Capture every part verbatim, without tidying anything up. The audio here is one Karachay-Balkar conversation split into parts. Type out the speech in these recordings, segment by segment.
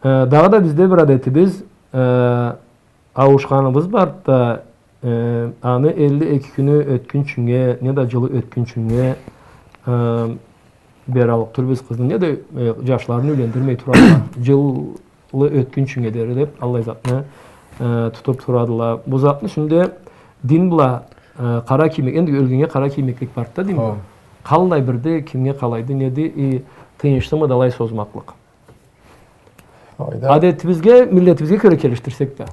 Э, дагъыда бизде бир адетибиз, э, ауушханыбыз барды да, э, аны элли эки кюню ётгюнчюннге, неда джылы ётгюнчюннге, э, бераллыкъ тюлбюз къызны, неда, э, джашларын юйлендирмей турадыла. Джылы ётгюнчюннге дери деб, аллай затны, э, тутуб турадыла. Бу затны юсюнде дин бла, э, къара киймек, энди ёлгеннге къара киймеклик барды да дин бла. Хо. Къаллай бирди, кимге къалайды, неди, и тыйыншлымыды алай созмакълыкъ? Алайда адетибизге, миллетибизге кёре келишдирсек да,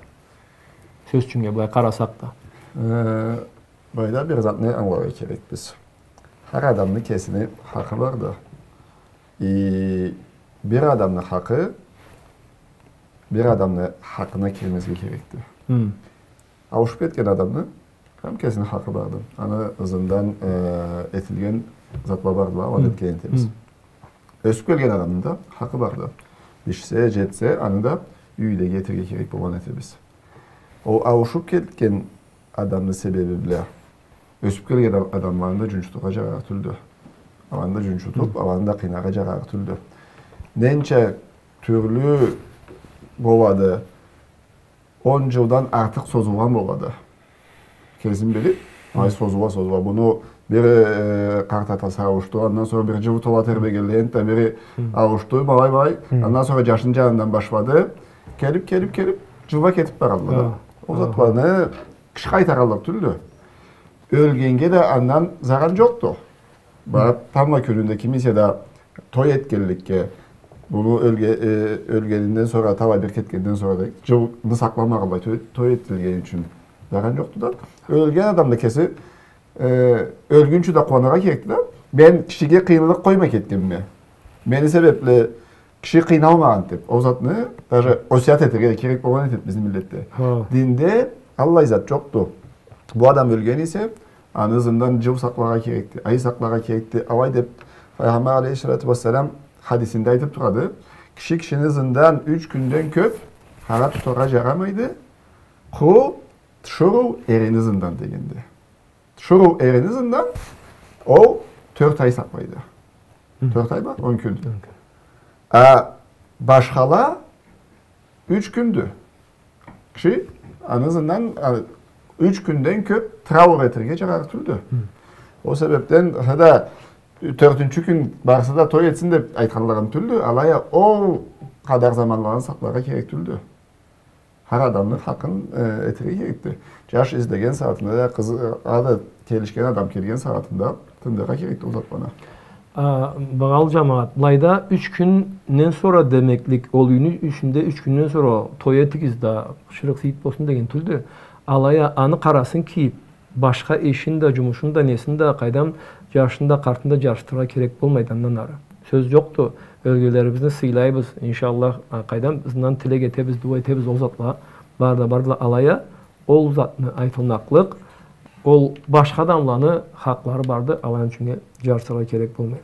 сёз ючюннге, былай къарасакъ да. Э, былайда бир затны ангыларгъа керекбиз. Хар адамны кесини хакъы барды. И бир адамны хакъы бир адамны хакъына кирмезге керекди. Хм. Ауушуб кетген адамны хар кесини хакъы барды. Аны ызындан, э, этилген затла бардыла, аланы этген этебиз. Хм. Ёсюб келген адамны да хакъы барды. Бишсе, джетсе, аны да юйдеги этерге керек болгъан этебиз. Ол ауушуб кетген адамны себеби бла ёсюб келген ад-, адамланы да джунчутургъа джарарыкъ тюлдю. Аланы да джунчутуб, аланы да къыйнаргъа джарарыкъ тюлдю. Ненча тюрлю болады, он джылдан артыкъ созулгъан болады. Кесин билиб, ай, созула, созула. Муну бири, э, къарт атасы ауушду, андан сора бир джыл тола тербегенлей, энтда бири ауушду, былай, былай. Андан сора джашны джанындан башлады. Келиб, келиб, келиб, джылла кетиб баралла да. Ол затланы киши къайтараллыкъ тюлдю. Ёлгеннге да андан заран джокъду. Барыб, тамбла кюнюнде кимисе да той этгенликге, муну ёлге-, э, ёлгенинден сора, талай бир кетгенден сора да, джылны сакъламагъанлай той, той этилгени ючюн заран джокъду да. Ёлген адам да кеси, э, ёлгюнчю да къууаныргъа керекди да. Мен кишиге къыйынлыкъ къоймай кетгенме. Мени себебли киши къыйналмагъан деб, ол затны даже осият этерге да керек болгъан этеди бизни миллетде. Хо. Динде аллай зат джокъду. Бу адам ёлген эсе, аны ызындан джыл сакълагъа керекди, ай сакълагъа керекди, алай деб, Пайгъамбар алейхиссалату уассалам хадисинде айтыб турады: киши кишини ызындан юч кюнден кёб хара тутаргъа джарамайды, къуру тиширыу эрини ызындан дегенди. Тиширыу эрини ызындан ол тёрт ай сакълайды. Хы. Тёрт ай ба? Он кюн. Он кюн. А башхала юч кюндю. Киши аны ызындан, а, юч кюнден кёб траур этерге джарарыкъ тюлдю. Хы. Ол себебден, хы да, тёртюнчю кюн барысы да той этсин деб айтханларын тюлдю. Алай а ол къадар заманларын сакъларгъа керек тюлдю. Хар адамны хакъын, э, этерге керекди. Джаш излеген сагъатында да, къызгъа да келишген адам келген сагъатында тынгыларгъа керекди ол затланы. А, багъалы джамагъат, былайда юч кюнден сора демеклик, ол юйню ичинде юч кюнден сора той этигиз да, шырыкъ-сыйыт болсун деген тюлдю. Алай а аны къарасын кийиб, башха ишин да, джумушун да, несин да, къайдам, джашын да, къартын да джарышдырыргъа керек болмайды андан ары. Сёз джокъду, ёлгенлерибизни сыйлайбыз, иншаллах, а, къайдам, ызындан тилек этебиз, дуа этебиз, ол затла бары да бардыла. Алай а ол затны айтылмакълыкъ, ол башха адамланы хакълары барды, аланы ючюннге джарышдырыргъа керек болмайды.